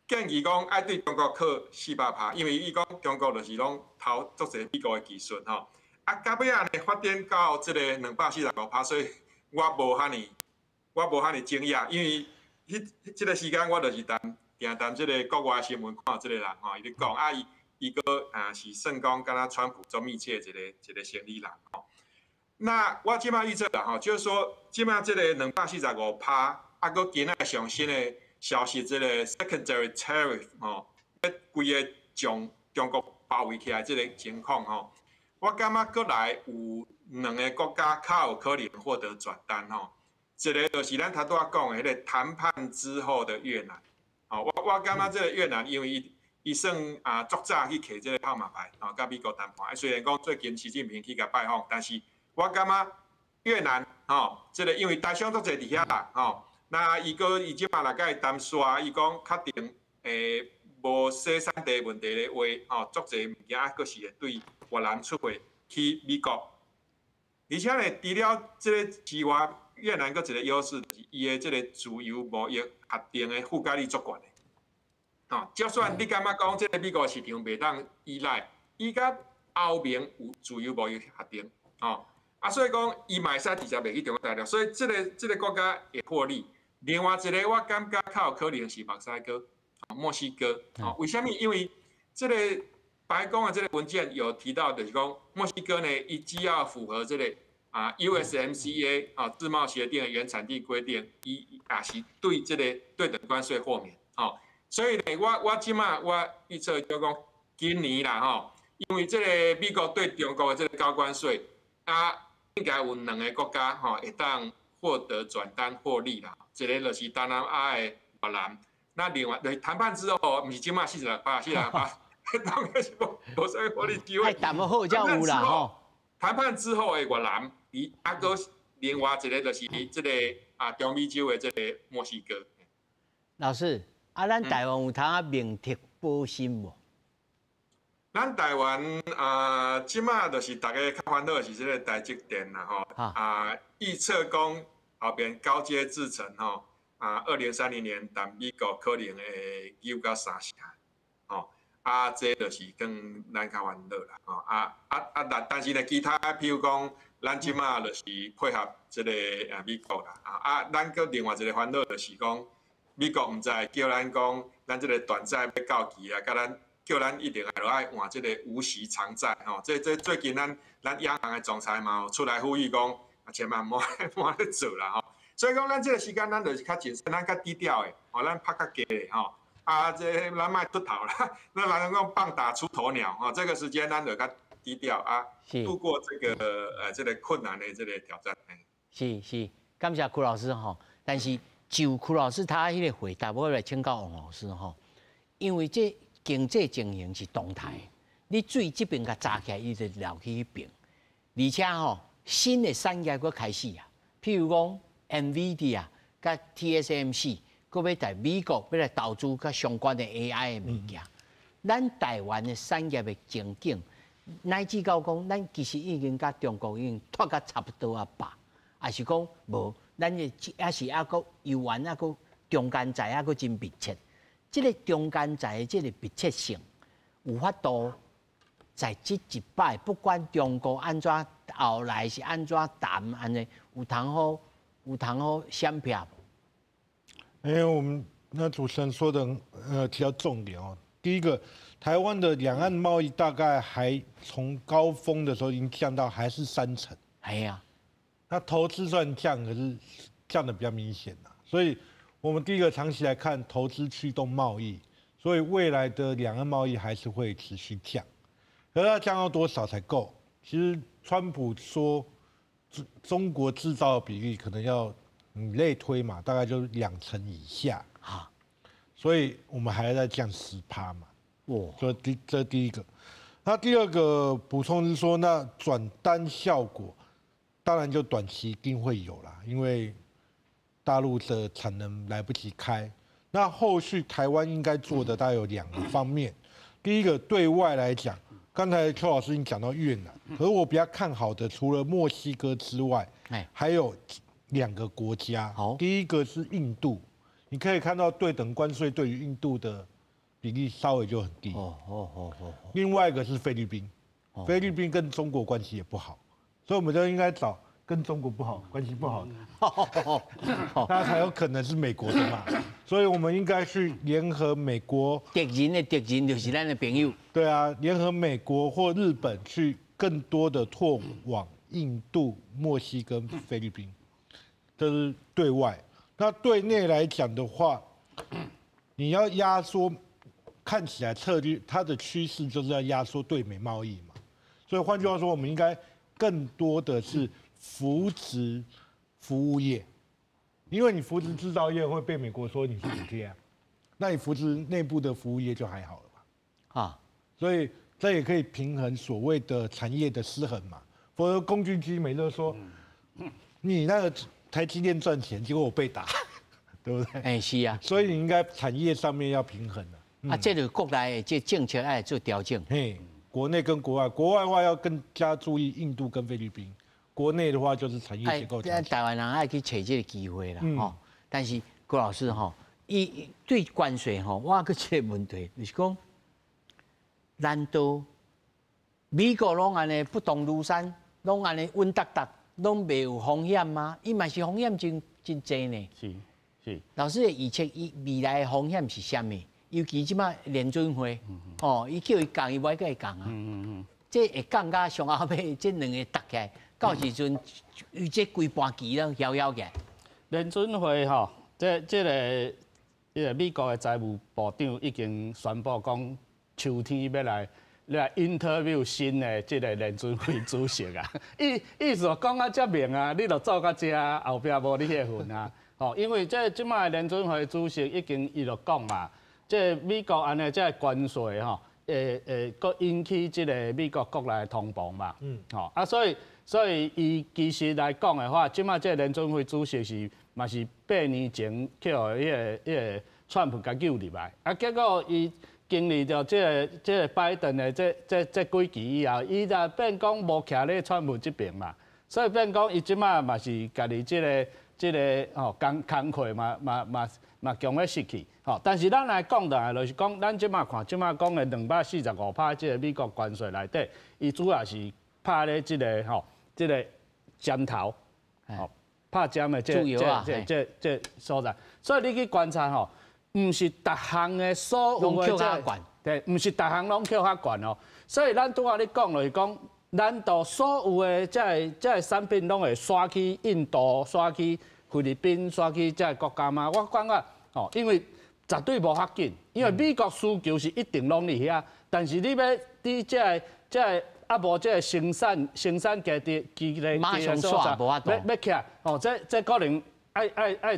建議講愛對中國課四百趴，因為伊講中國就是攏偷足濟美國的技術吼。啊，到尾仔呢發展到這个245趴，所以我無遐爾驚訝，因為彼這个時間我就是談定談這个國外新聞看這个人吼，伊咧講啊，伊閣啊是算講敢若川普足密切的一個生意人吼。那我這馬預測啦吼，就是說這馬這个245趴，啊，閣今仔上新的消息，這个 secondary tariff 吼，規个將中國包圍起來這个情況吼，我感覺閣來有兩个國家較有可能獲得轉單吼。一个就是咱頭拄仔講的彼个談判之後的越南，吼，我感覺這个越南因為伊算啊足早去揢這个號碼牌，吼，佮美國談判。雖然講最近習近平去共拜訪，但是我感覺越南吼，這个因為台商足濟佇遐啦，吼，那伊閣伊這馬若共伊談煞，伊講確定無生產地問題的話，吼，足濟物件閣是會對越南出貨去美國。而且呢，除了這个之外，越南閣一个優勢，就是伊的這个自由貿易協定的覆蓋率足懸的。吼，就算你感覺講這个美國市場袂當依賴，伊佮歐盟有自由貿易協定，吼，啊，所以講伊嘛會使直接賣去中國大陸，所以這个國家會獲利。另外一个我感覺較有可能是墨西哥，墨西哥，吼，為啥物？因為這个白宮的這个文件有提到，就是講墨西哥呢，伊只要符合這个啊啊 USMCA 啊自贸协定的原产地规定，伊也是对这个对等关税豁免，吼。所以呢，我这马我预测就讲今年啦，吼，因为这个美国对中国的这个高关税，啊，应该有两个国家吼会当获得转单获利啦，一个就是东南亚的越南，那另外就是谈判之后，毋是这马46%，46%，当然是无啥获利机会。谈好才有啦吼。谈判之后的越南，伊啊，阁另外一个就是这个啊中美洲的这个墨西哥。老师，啊，咱台湾有通啊明哲保身无？咱台湾啊，这马就是大家较烦恼的是这个台积电啦吼。啊，预测讲后边高阶制程吼，啊，2030年，但美国可能会扭到三成，吼。啊，这就是更咱较烦恼啦，吼。啊啊啊！但是呢，其他譬如讲，咱这马就是配合这个啊美国啦，啊啊，咱阁另外一个烦恼就是讲，美国毋知叫咱讲，咱这个短债欲到期啊，共咱叫咱一定爱换这个无息长债吼。这最近咱央行的总裁嘛有出来呼吁讲，啊千万莫莫咧做啦吼。所以讲，咱这个时间咱就是较谨慎，咱较低调的，吼，咱拍较低的吼。啊，这咱莫出头啦，咱人讲棒打出头鸟吼。这个时间咱就较低调啊，度过这个困难的这个挑战。是是，感谢柯老师吼。但是就柯老师他彼个回答，我来请教王老师吼。因为这经济情形是动态，你水这边共闸起来，伊就流去彼边。而且吼，新的产业阁开始啊，譬如讲 NVIDIA 佮 TSMC，阁欲在美国欲来投资较相关的 AI 的物件。咱台湾的产业的前景，乃至到讲，咱其实已经佮中国已经脱甲差不多啊吧？还是讲无？咱的犹是犹阁犹原犹阁中间在犹阁真密切。这个中间在的这个密切性，有法度在这一摆，不管中国按怎后来是按怎谈按呢，有通好闪避无？哎，我们那主持人说的提到重点哦。第一个，台湾的两岸贸易大概还从高峰的时候已经降到还是三成。哎呀，那投资算降，可是降的比较明显啦。所以，我们第一个长期来看，投资驱动贸易，所以未来的两岸贸易还是会持续降。可是要降到多少才够？其实，川普说中国制造的比例可能要你类推嘛，大概就是2成以下。所以我们还要再降10趴嘛。哇，这第一个。那第二个补充是说，那转单效果，当然就短期一定会有啦，因为大陆的产能来不及开。那后续台湾应该做的大概有两个方面。第一个对外来讲，刚才邱老师已经讲到越南，可是我比较看好的，除了墨西哥之外，还有两个国家。第一个是印度，你可以看到对等关税对于印度的比例稍微就很低。另外一个是菲律宾，菲律宾跟中国关系也不好，所以我们就应该找跟中国不好关系不好的，那才有可能是美国的嘛。所以我们应该去联合美国，敌人的敌人就是咱的朋友。对啊，联合美国或日本去更多的拓往印度、墨西哥、菲律宾，这是对外。那对内来讲的话，你要压缩，看起来策略它的趋势就是要压缩对美贸易嘛。所以换句话说，我们应该更多的是扶持服务业，因为你扶持制造业会被美国说你是补贴啊，那你扶持内部的服务业就还好了嘛。啊，所以这也可以平衡所谓的产业的失衡嘛。否则工具机每次都说你那个台积电赚钱，结果我被打，对不对？哎，是啊。所以你应该产业上面要平衡的。啊，这就国内的这政策爱做调整。嘿，国内跟国外，国外的话要更加注意印度跟菲律宾，国内的话就是产业结构。台湾人爱去揣这个机会啦，吼。但是郭老师吼，伊对关税吼，我阁一个问题，就是讲，难道美国拢按呢不动如山，拢按呢稳达达，拢袂有风险吗？伊嘛是风险真真济呢。是是。老师的预测，伊未来的风险是啥物？尤其这马联准会，哦，伊叫伊降，伊无爱共伊降啊。這會降到上後尾，這兩个搭起來，到時陣伊這規盤棋攏搖搖起來。聯準會吼，這個美國的財務部長已經宣布講，秋天欲來 interview 新的這个聯準會主席啊。意思講甲遮明啊，你著做到遮，後壁無你彼份啊。吼，因為這這擺聯準會主席已經伊就講嘛，這美國按呢這關稅吼，會閣引起這个美國國內通膨嘛。吼啊，所以伊其實來講的話，這擺這聯準會主席是嘛是8年前去予彼个川普共救入來，啊，結果伊經歷著這個拜登的這幾期以後，伊就變講無徛咧川普這邊嘛，所以變講伊這擺嘛是家己這個吼工課嘛強欲失去，吼。但是咱來講落來，就是講咱這擺看，這擺講的245趴這个美國關稅內底，伊主要是拍咧這个吼，這个針頭，吼，拍針的這所在，所以你去觀察吼，毋是逐項的所有的這，對，毋是逐項攏扣較懸哦。所以咱拄仔咧講就是講，難道所有的這个產品攏會徙去印度、徙去菲律賓、徙去這个國家嗎？我感覺吼，因為絕對無遐緊，因為美國需求是一定攏佇遐，但是你欲佇這个啊無這个生產基地所在，欲起來吼，這可能愛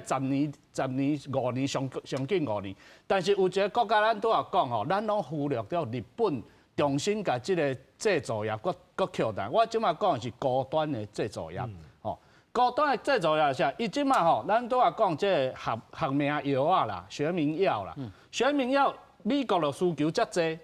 10年、10年、5年，上緊5年。但是有一个國家咱拄仔講吼，咱攏忽略掉日本重新共這个製造業閣抾轉。我這擺講的是高端的製造業，吼，高端的製造業是啥？伊這擺吼，咱拄仔講這个學名藥仔啦，學名藥啦，學名藥美國就需求遮濟，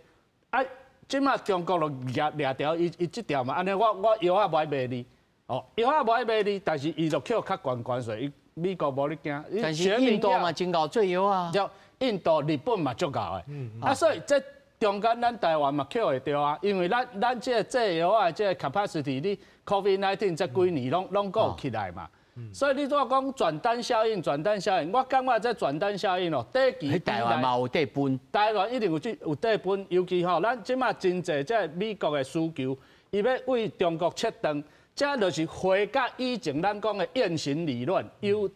啊，這擺中國就掠著伊這條嘛，按呢我藥仔無愛賣你，哦，藥仔無愛賣你，但是伊就扣較懸關稅。美國無咧驚，但是印度嘛真𠢕做藥啊，印度、日本嘛足𠢕的，啊，所以這中間咱台灣嘛扣會著啊，因為咱這個製藥仔這个 capacity，你 COVID-19 這幾年攏閣有起來嘛，所以你拄仔講轉單效應，轉單效應，我感覺這轉單效應哦，短期台灣嘛有底分，台灣一定有底分，尤其吼，咱這馬真濟這美國的需求，伊欲對中國切斷。這就是回到以前咱講的雁行理論，由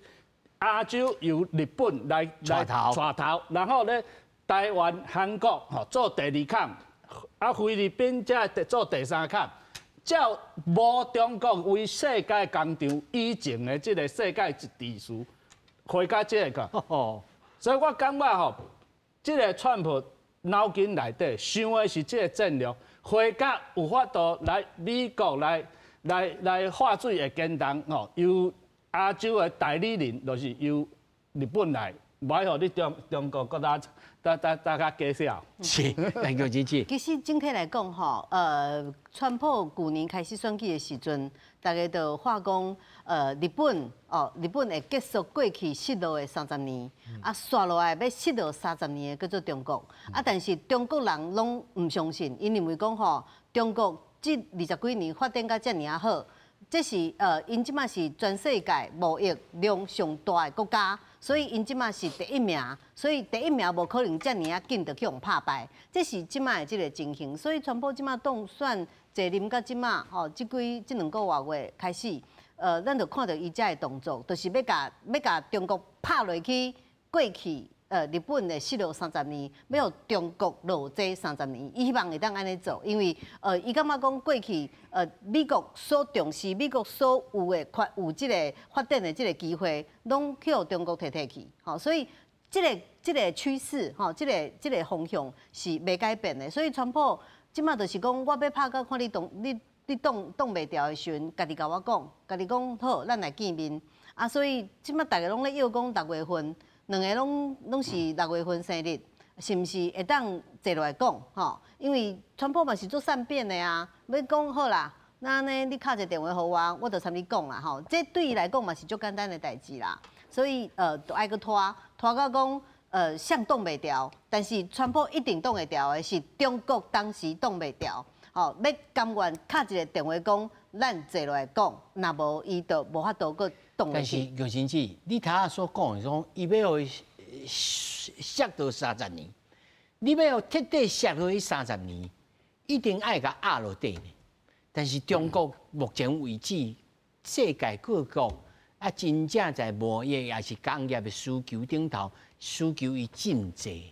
亞洲由日本來帶頭，然後咧台灣、韓國吼做第二坎，啊菲律賓才做第三坎，照無中國為世界工廠以前的這个世界秩序，回到這个。所以我感覺吼，這个川普腦筋內底想的是這个戰略，回到有法度來美國來化水會簡單吼，由亞洲的代理人，就是由日本來，無愛予你中國閣較加少。是，陳菊姐姐。其實整體來講吼，川普舊年開始選舉的時陣，大家就話講，日本會結束過去失落的三十年，啊，紲落來欲失落三十年的叫做中國，啊，但是中國人攏毋相信，𪜶認為講吼，中國這20幾年發展到遮爾仔好，這是𪜶這馬是全世界貿易量上大的國家，所以𪜶這馬是第一名，所以第一名無可能遮爾仔緊就去予拍敗，這是這馬的這个情形。所以川普這馬當選坐任到這馬吼，這幾這2個外月開始，咱就看著伊遮的動作，就是欲共中國拍落去過去。日本的失落三十年，欲予中國落這三十年，伊希望會當按呢做，因為伊感覺講過去美國所重視、美國所有的發有這个發展的這个機會，攏去予中國提去，吼，所以這个趨勢，吼，這个方向是袂改變的。所以川普這馬就是講，我欲拍到看你擋你擋袂牢的時陣，家己共我講，家己講好，咱來見面。啊，所以這馬大家攏咧約講6月份。兩个攏是6月份生日，是毋是會當坐落來講？吼，因為川普嘛是足善變的啊，欲講好啦，那按呢你敲一个電話予我，我就參你講啦，吼，這對伊來講嘛是足簡單的代誌啦。所以就愛閣拖拖到講啥擋袂牢，但是川普一定擋會牢的是中國當時擋袂牢，吼，欲甘願敲一个電話講，咱坐落來講，若無伊就無法度閣。但是玉珍姊，你頭仔所講的講，伊欲予伊摔倒三十年，你欲予徹底摔落去三十年，一定愛共壓落底呢。但是中國目前為止，世界各國啊，真正在貿易也是工業的需求頂頭，需求伊真濟，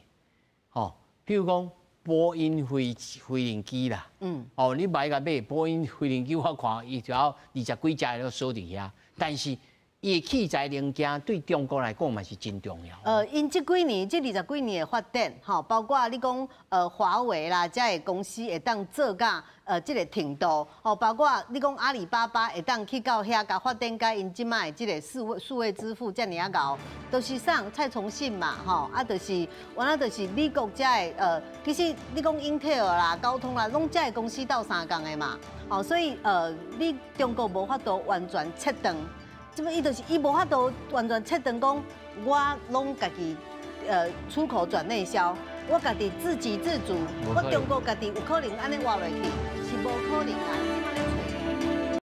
吼，比如講波音飛行機啦，哦，你買共買波音飛行機，我看伊就要20幾隻都鎖佇遐，但是伊的器材零件對中國來講嘛是真重要。𪜶這幾年，這20幾年的發展，吼，包括你講華為啦，這个公司會當做甲這个程度，吼，包括你講阿里巴巴會當去到遐，共發展甲𪜶這擺的這个數位支付遮爾仔𠢕，都是上蔡崇信嘛，吼，啊，就是原來就是美國這个其實你講英特爾啦、高通啦，攏這个公司鬥相共的嘛，吼，所以你中國無法度完全切斷。這麼伊就是伊無法度完全切斷講，我攏家己出口轉內銷，我家己自給自足，我中國家己有可能按呢活落去，是無可能啊。